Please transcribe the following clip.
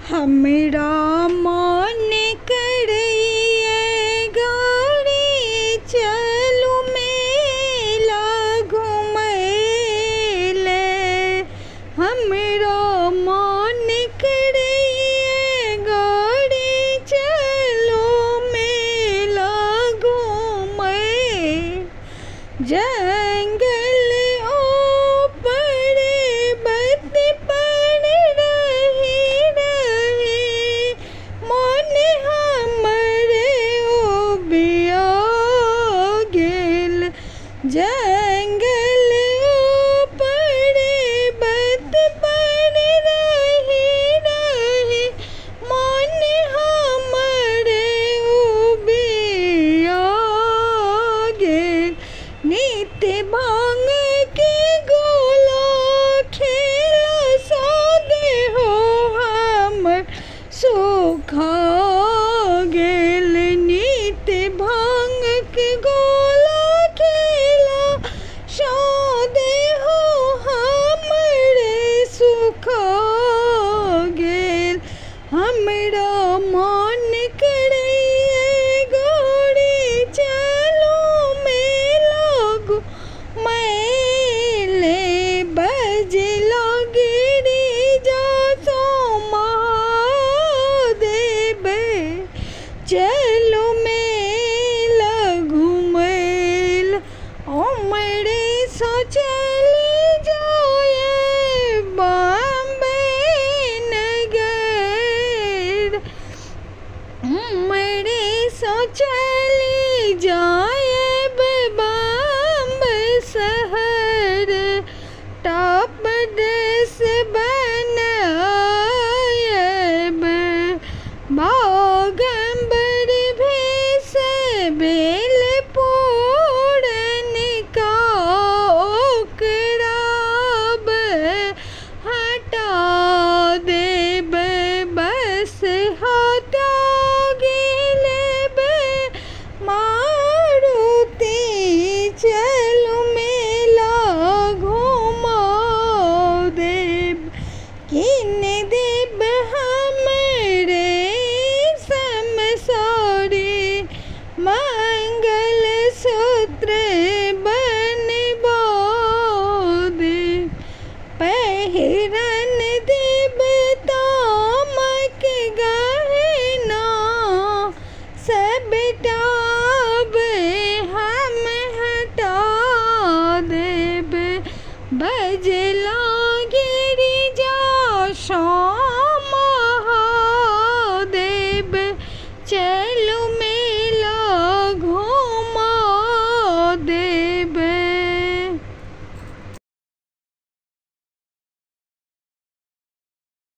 हमरा मन करैए गौरी चलू मेला घुमैले। हमरा मन करैए गौरी चलू मेला घुमै। जंगल ओ पर्वत पर रही रही मन हमर उबिया गेल। जंगल ओ पर्वत पर रही रही मन हमर उबिया गेल। नित भांग के गोला खेला सा देहो हमर सुखा गेल। नित भांग के गोला खेला सा देहो हमर सुखा गेल। हमरा मन करैए गौरी चलू मेला घुमैले। बजला गिरिजा सो महादेव चलू मेला घुमैल। उमरे सो चली जाए बॉम्बे नगर। उमरे सो चली जाए बॉम्बे शहर। टॉप ड्रेस बनायब बागंबर भेष बेल पूरन का ओकराब हटा देब। बस हटा गेलब मारुति चलू मेला घुमा देब। किन देब हमरे समसारी मंगल सूत्र बनबा देब। पहिरन देब तामक गहना सबटा हम हटा देब। बजला